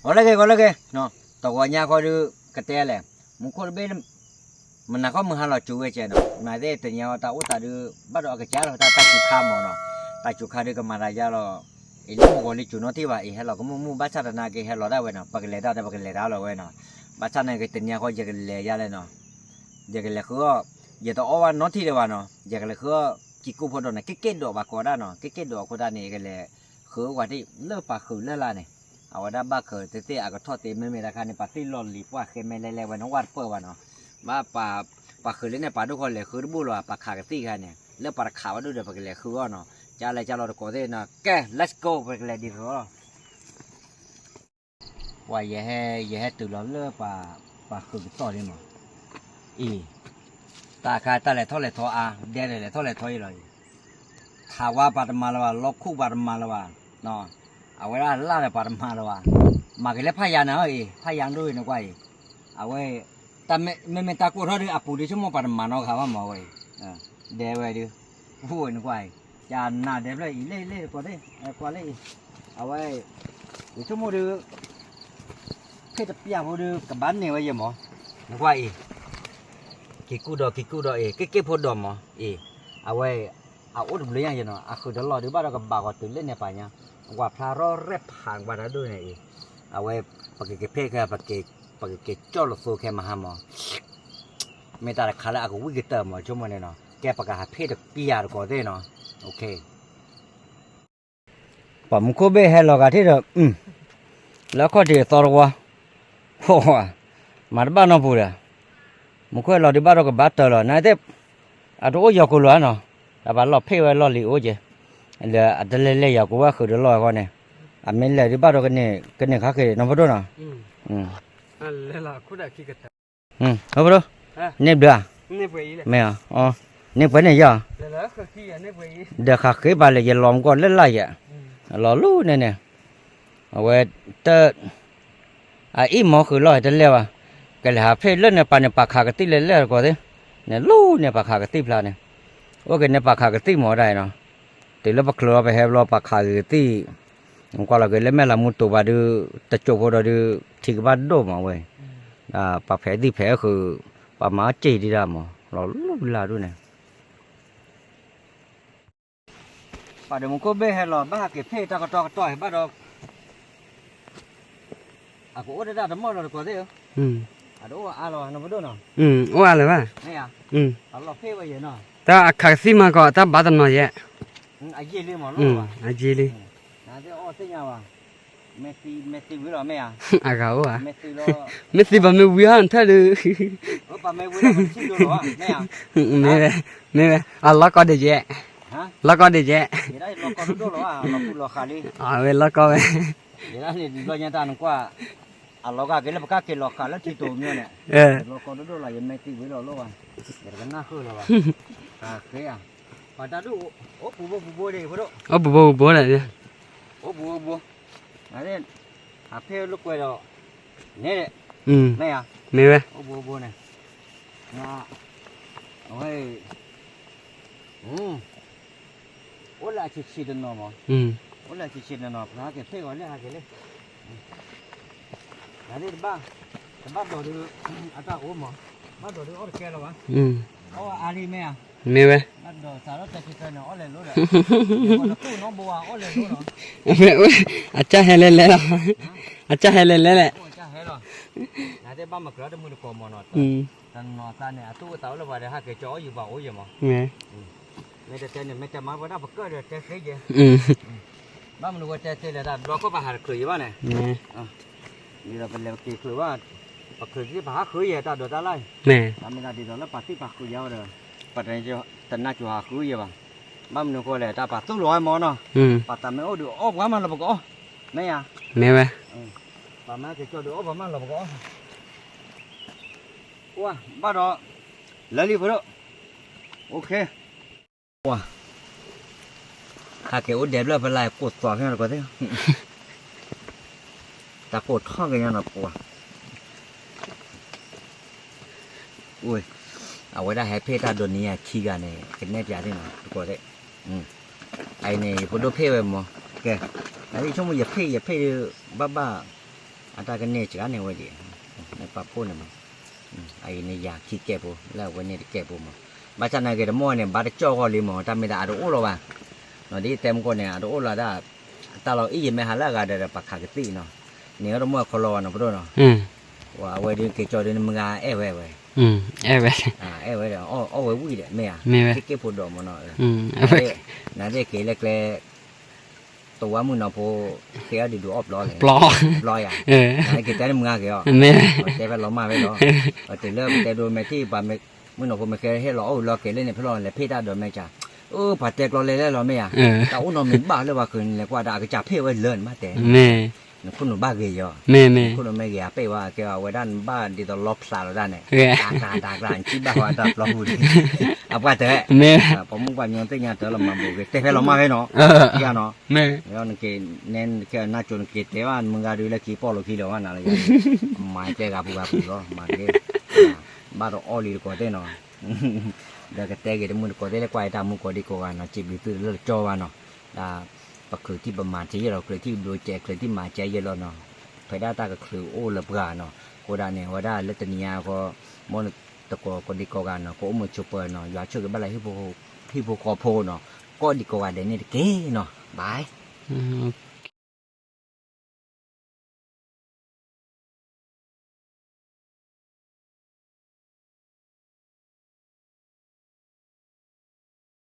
ဂီၤလၢဂ့ၤ ဂီၤလၢဂ့ၤ, တဂီၤညါဃီဒုး ကတဲလဲၣ်, မူခိၣ်တဘ့ၣ် မနၤဃီမုၢ်ဟါလီၤစူၤဝဲကဲနီၤ, နာ်သ့ၣ်တနံၤဃီတၢ်အိၣ်သးဒုး ဘၣ်ဒီးအကစၢ်လီၤတၢ်တၢ်စူၤခါမၢ်နီၤ, တၢ်စူၤခါဒုးကမၤသးယါလီၤ, အံၤလၢမုၢ်ဂီၤလံစူၤနီတထံၣ်ဘၣ်, အံၤဟဲလီၤကမူၣ်မူၣ် ဘၣ်ဆၣ်သနာ်က့ဟဲလီၤဒၣ်ဝဲနီၤ, ပကလဲၤတၢ်ဒီးပကလဲၤတၢ်လီၤဝဲနီၤ, ဘၣ်ဆၣ်နာ်က့တနံၤဃီယကလဲၤယါလဲၣ်နီၤ, ယကလဲၤဃုအီၣ်, ယတအီၣ်ဘၣ်နီတထံၣ်ဒံးဘၣ်နီၤ, ယကလဲၤဃုအီၣ် ကံၢ်ကူၣ်ဖိဒီးန့ၣ် ကဲကဲဒိးဘၣ်ကိးဒၣ်နီၤ, ကဲကဲဒိးအဃိသတးန့ၣ် ယကလဲၤဃုအီၣ်ကွၢ်ထံၣ်လၢပာ်ဃုာ်လၢ်လၢ်န့ၣ်, အဝဲဒၣ်ဘၣ်ဃုာ်သ့ၣ်သ့ၣ်အကထီၣ်သ့ မ့မ့ၢ်တခါန့ၣ် ပှၤသ့ၣ်လီၢ်လံၤပှၢ်ဃဲမဲလဲလဲဝဲန့ၣ် ဝဲတပၢၢ်ဘၣ်နီၤ, ဘၣ်ပှၤဃုာ်လၢန့ၣ် ပာ်ဒိၣ်ဃီလဲၤဃုတဘိလီၤ ပှၤခးကသံၣ်ခါန့ၣ် လၢပှၤတခးဘၣ်ဒိၣ်ဒီးပကလဲၤဃုအီၣ်နီၤ, ကလဲၤကလီၤတကိးသ့ၣ်နီၤ, ကဲ let's go ပကလဲၤဒ်သိးလီၤ ပှၤယဟဲ ယဟဲတုၤလီၤလၢပှၤဃုာ်ကတီၢ်လံမး, အံၤ, တၢ်ခါတၢ်လဲၤထီၣ်လဲၤထီအါ ဒဲဒီးလဲၤထီၣ်လဲၤထီအံၤလီၤ, ထးဝါပှၤတမၤလၢၤဘၣ် လီခိၣ်ပှၤတမၤလၢၤဘၣ်, အဝဲဒၣ်လၢ်ဒီးပှၤတမၤလၢၤဘၣ်, မၤက့ၤလၢဖးယၤန့ၣ်အံၤ ဖးယၤဒိၣ်အံၤနကွၢ်အံၤ, အဝဲ မ့မ့ၢ်တၢ်ကိၢ်ထီၣ်ဒုး အပူၤဒုးဆိကမိၣ်ပှၤတမၤနီတဂၤဘၣ်မးဝဲအံၤ, ဒဲဝဲဒုး, ဝဲနကွၢ်အံၤ, ယနၢ်ဒဲဖျၢၣ်အံၤ လ့ၣ်လ့ၣ်တကိးသ့ၣ် ကွၢ်လၢအံၤ, အဝဲ ယဆိကမိၣ်ဒုး ဖ့ၣ်တပျၢ်ဖိဒုး ကဘၣ်န့ၢ်ဝဲယဲၢ်မး, နကွၢ်အံၤ, က့ၤကူၣ်ဒီးက့ၤကူၣ်ဒီးအံၤ က့ၤက့ၣ်ဖိဒီးမးအံၤ, အဝဲ အအိၣ်တဘျုးညါယဲၢ်နီၤ အဃုာ်တလီၢ်ဒုးဘၣ်ဒီးကဘၣ်ဂီၤတုၤလၢန့ၣ်ပာ်ညါ, ကွၢ်ဖျါရီၣ်ရဲၣ်ဖးကွၢ်တၢ်ဒိၣ်န့ၣ်အံၤ, အဝဲ ပကက့ၤဖ့ၣ်ခဲ ပကက့ၤကၠီၣ်လီၤသိခဲမဟါမး, မ့ၢ်တၢ်တခါလၢအကဝံၣ်ကတၢၢ်မး ဆိကမိၣ်န့ၣ်နီၤ ကဲပကဟးဖ့ၣ်တပျၢ်တကိးသ့ၣ်နီၤ, ပှၤမူခိၣ်ဘ့ၣ်ဟဲလီၤဂာ်ထံၣ်ဒီး, လၢအခီၣ်ထံးအသီတဝီ, မၤတဘၣ်နီတပူၤဒီး, မူခိၣ်ဟဲလီၤဒုးဘၣ်ဒီးကဘၣ်တၢၢ်လီၤ နာ်သ့ၣ်, အတအိၣ်ယီၤကိာ်လီၤဧါနီၤ, တၢ်ဘၣ်လီၢ်ဖ့ၣ်ဝဲလီၢ်လံၤအိၣ်က့ၤ, လၢအတလဲၤလဲၤယီၤကိာ်ဝဲဃုာ်တလီၢ်အဂီၢ်န့ၣ်, အမ့ၢ်လဲၤဒုးဘၣ်ဒီးကန့ၢ် ကန့ၢ်ခါဃ့နီၤဖဒိၣ်နီၤ, ဖဒိၣ်, န့ၢ်ဘျုးဧါ, မ့ၢ်ဧါ, န့ၢ်ပှဲၤန့ၣ်ယီၤ, ဒီးဃးဃ့ဘၣ်လၢယလီၤမူကီၢ်လၢ်လၢ်ယဲ, လီၤလူၤန့ၣ်န့ၣ်, အဝဲတ အအံၣ်မီၤဃုာ်လီၤတလဲၢ်ဘၣ်, ကလဲၤဟးဖ့ၣ်လၢန့ၣ်ပာ်န့ၣ် ပာ်ခးကသံၣ်လဲၤလဲၢ်တကိးသ့ၣ်, န့ၣ်လူၤန့ၣ်ပာ်ခးကသံၣ်ဖျါန့ၣ်, အိၣ်က့ၤန့ၣ်ပာ်ခးကသံၣ်မီၤဒၣ်အံၤနီၤ, တုၤလၢပချုးလီၤပဟဲဘျီပာ်ခးက့ၤကသံၣ်, ကွၢ်လီၤက့ၤလၢမဲၢ်လးမူတိၤပာ်ဒုး, တကၠိဖိဒီးဒုး, ထံကဘၣ်ဒိၣ်မးဝဲ, ပှၤဖဲးသံၣ်ဖဲးဃုာ်, ပှၤမၤအီၣ်စ့ၢ်ဒံးဒၣ်မး, လီၤလူၤလၢ်ဒိၣ်န့ၣ် ပှၤဒီးမူခိၣ်ဘ့ၣ်ဟဲလီၤ ဘၣ်ဟးက့ၤဖ့ၣ်တၢ်ကတီၢ်ကတီၢ်ဘၣ်ဒီး, အကအိၣ်တဒၣ်တမီၢ်လီၤတကိးသ့ၣ်ဧၢ, အတအိၣ်အါလီၤဘၣ်နီၤဖဒိၣ်နီၤ, အိၣ်အါလၢၤဘၣ်, မ့ၢ်ဧါ, အလီၤဖ့ၣ်ဝဲယဲၢ်နီၤ, တၢ်အခးကသံၣ်မၤကီး တၢ်ဘၣ်တနီၤယဲၢ်, အယံာ်လံမးလီၤ, အယံာ်လံ, နသ့ၣ်အီၣ်သ့ၣ်ညါဘၣ်, မဲာ်သံဝံၤလီၤမ့ၢ်ဧါ, အဂၤအိၣ်ဧါ, မဲာ်သံပှၤမ့ၢ်ဝံၤဟီၣ်နထၢၣ်ဒုး, မ့ၢ်ဝဲ, မ့ၢ်ဝဲ, အလီၢ်ကီဒံးယဲၢ်, လီၢ်ကီဒံးယဲၢ်, အဝဲလီၢ်ကီဝဲ, ယဲဒၣ်န့ၣ်ဘျီညါတၢ်နကွၢ်, အလီၤဂာ်က့ၤလၢပကၢ်က့ၤလီၤဃာ်လၢထံတိၤမ့ၢ်န့ၣ်, လီၢ်ကီဒိၣ်ဒိၣ်လီၤ ယမဲာ်သံဝံၤလီၤလိၣ်ဘၣ်, ယတကနၣ်ဃုာ်လၢၤဘၣ်, ဃ့ဧါ, ပှၤတၢ်ဒိၣ်, အိၣ်ပူၤဘိပူၤဘိဒံးဖဒိၣ်, အိၣ်ပူၤဘိပူၤဘိဒံး, အိၣ်ပူၤဘိပူၤ, ဟးဖ့ၣ်လၢကွဲးဒီး, န့ၣ်, မ့ၢ်ဧါ, မ့ၢ်ဝဲ, အိၣ်ပူၤဘိန့ၣ်, အဝဲ အိၣ်လၢအဆံးဆံးတနီၤမး, အိၣ်လၢအဆံးဆံးတနီၤ ပဟဲက့ၤဖ့ၣ်ဂီၤလၢဟဲက့ၤလၢ, နသ့ၣ်တဘၣ်, တဘၣ်ဒိးဒုး, အတၢ်အိၣ်မး, ဘၣ်ဒိးဒုးအီၣ်တကဲလၢၤဘၣ်, အီၣ်အါလံမ့ၢ်ဧါ, မ့ၢ်ဝဲ, ဘၣ်ဒိးစးထီၣ်တဲဆံသၢန့ၣ် အီၣ်လဲၤလိၤဒီး, အီၣ်လဲၤလိၤဒီး, အကၢ်ဟဲလဲၤလဲၤလီၤ, အကၢ်ဟဲလဲၤလဲၤလဲၣ်, နသ့ၣ်ဘၣ်မၤကြၢးတမုာ်တကိးမးနီၤ, တနီၤသးန့ၣ် အသူၣ်အိၣ်သးအိၣ်လၢပှၤဒီးဟးက့ၤကၠီအီၣ်ယံၤဘၣ်အိၣ်ယံၤမး, မ့ၢ်တတဲန့ၣ် မ့ၢ်တဲမၤဝဲဒၣ်ပကၢၢ်ဒီးတဲသ့ယဲၢ်, ဘၣ်မနုၤဝဲတဲသ့လဲၣ် တၢ်ဘျီခီပဟးတချုးယံၤဘၣ်န့ၣ်, ဒ်သိးပလဲၤက့ၤချုးဘၣ်, ပချုးက့ၤပဟးဃုယဲၢ်တၢ်ဒိးတၢ်လၢ်, တၢ်မ့ၢ်တၢ်ဒ်သိးလၢပှၤသံၣ်ပှၤဃုာ်ယၤဝဲဒီး, ပတနာ်ကၠိၤဟးဃုယဲၢ်ဘၣ်, ဘၣ်မနုၤဃိလဲၣ် တၢ်ပာ်သူၣ်လီၤဝဲမးနီၤ, ပှၤတၢ်မ့ၢ်အိၣ်ဒီးအီၣ်ပှၤမးလီၤပကအီၣ်, မ့ၢ်ဧါ, မ့ၢ်ဝဲ, ပှၤမ့ၢ်ဟဲက့ၤကၠီဒီးအီၣ်ပှၤမးလီၤပကအီၣ် ကွၢ်ဘၣ်ဒီး, လၢလံဖိဒိၣ်, အိၣ်ခ့, ကွၢ်, ဟဲက့ၤအိၣ်ဒဲးဘျၢၣ်ဖဲလၢကိၢ်သွးဖဲတကိးသ့ၣ်, တၢ်ကိၢ်ထီၣ်က့ၤညါနီၤပှၤ, အဝဲဒၣ်ဟဲဖ့ၣ်တၢ်ဒိးနံၤယၤခံဂၤန့ၣ် ကနဲၣ်ပၠးသ့ၣ်နီၤ တကိးသ့ၣ်, အအံၤန့ၣ် ယဖိဒိၣ်ဖ့ၣ်ဝဲမး, ကဲ, နဆိကမိၣ်ယဖ့ၣ်ယဖ့ၣ်ဒုး, ဘၣ်ဘၣ်, အတၢ်ကန့ၢ်စှၤန့ၣ်ဝဲဒၣ်, နပာ်ဖှိၣ်န့ၣ်မး, အအံၤန့ၣ်ယၤခံကဲဖိ လၢအဝဲန့ၣ်တကဲဖိမး, ဘၣ်ဆၣ်နာ်က့ၤတမီၢ်န့ၣ် ဘၣ်တကၠီၣ်ဂီၢ်လံမး တၢ်မ့ၢ်သးအတအိၣ်လီၤဘၣ်, ဒ်တဲမူကီၢ်န့ၣ် အတအိၣ်လီၤဒၣ်, တၢ်လီၤအံၤယမ့ၢ်ဟးလၢအဂၤဒီးပာ်ခးကသံၣ်နီၤ, န့ၣ်အတမီၢ်ခီလီၤဘၣ်နီၤ ပဒိၣ်နီၤ, အဝဲဒုးက့ၤကၠီဒုးနမုၢ်ဂၤအဲၣ်ဝဲဝဲ, အဲၣ်ဝဲဒီး အီၣ်ဝဲဝံၣ်ဒီးမ့ၢ်ဧါ, က့ၣ်က့ၣ်ဖိဒိၣ်မးနီၤ, နသ့ၣ်က့ၤလၢကျဲ တဝါမုၣ်နီၤဖိ ဃ့အီၣ်ဒုးဒုးအီၣ်ပျီလဲၣ်, ပျီယၤ, က့ၤတဲနမုၢ်ဂၤက့ၤအီၤ, တဲဖဲလီၤမၢ်ဖဲလီၤ, တုၤလၢပတဲဒိးမဲာ်ထံၣ်ပှၤမုၣ်နီၤဖိမ့ၢ်ဃ့ဟ့ၣ်လီၤအီၣ်ဝံၤလီၤက့ၤလၢန့ၣ် ဖဲလီၤလဲၤဖ့ၣ်တၢ်ဒိးမဲာ်ကၢ်, အပှၤတဲကျီလဲၤလဲၣ်လီၤမ့ၢ်ဧါ, တၢ်အိၣ်နီတမံၤဘၣ်လၢပှၤဃုာ်န့ၣ်လဲၤကွၢ်တၢ်အကစၢ်ဖ့ၣ်ဝဲလၢာ်န့ၣ်မးတဲ နခိၣ်နူာ်ဘၣ်ဂ့ၤယီၤ, နခိၣ်နူာ်မ့ၢ်ဂ့ၤအပ့ၢ်ဝဲကဲအဝဲဒၣ်နဘၣ်ဒ်သိးလီဖျးလီၤဒၣ်န့ၣ်, တၢ်တၢ်တၢ် နစံးဘၣ်ဝဲတၢ်ပျီပူၤန့ၣ်, အပှၢ်တဲ, ပှၤမုၣ်ပှၢ်ညီသ့ၣ်ညါတၢ်လီၤမၤဘူးက့ၤ တဲဖဲလီၤမၢ်ဖဲနီၤ, ယၤနီၤ, နက့ၤနဲနကဲနါကၠိနက့ၤတဲဘၣ်မုၢ်ဂၤဒုးလၢခံ ပီၣ်လိာ်ခံလၢၤဘၣ်နၤလၢယၤ, မၤကျဲဂၤပူၤဂၤပူၤလီၤ မၤတဂ့ၤ, ဘၣ်ဒီးအီၣ်လံတကိးသ့ၣ်နီၤ ဒီးကတဲက့ၤတမုၢ်တကိးသ့ၣ်လၢကွၢ်တၢ်မူကိးဒံကိးဂၤနီၤ စံးဘျုးသုတလၢတကၠီဘၣ်နီၤ, ဒီးပချုးထံၣ်ပမၤတယဲၢ်လီၤ ချုးထံၣ်ဘျုးကဲး ချုးထံၣ်မၤကဲးယဲၢ်လီၤနီၤ, ဖဲဒၣ်တၢ်ကချုးအိၣ်လၢပှၤနီၤ, အဃိဒၣ်န့ၣ် အဝဲဒၣ်လၢတနံၤအံၤဃီ, မ်နတကိးကိးဒံကိးဂၤနီၤ ကအိၣ်မုာ်ဆိးပၢၤနီၤ ယွၤဆိၣ်ဂ့ၤဘၣ်လၢ ဟံၣ်ဖိဃီဖိနီၤ, ကိးဒံကိးဂၤဒဲးန့ၣ်တက့ၢ်နီၤ, bye.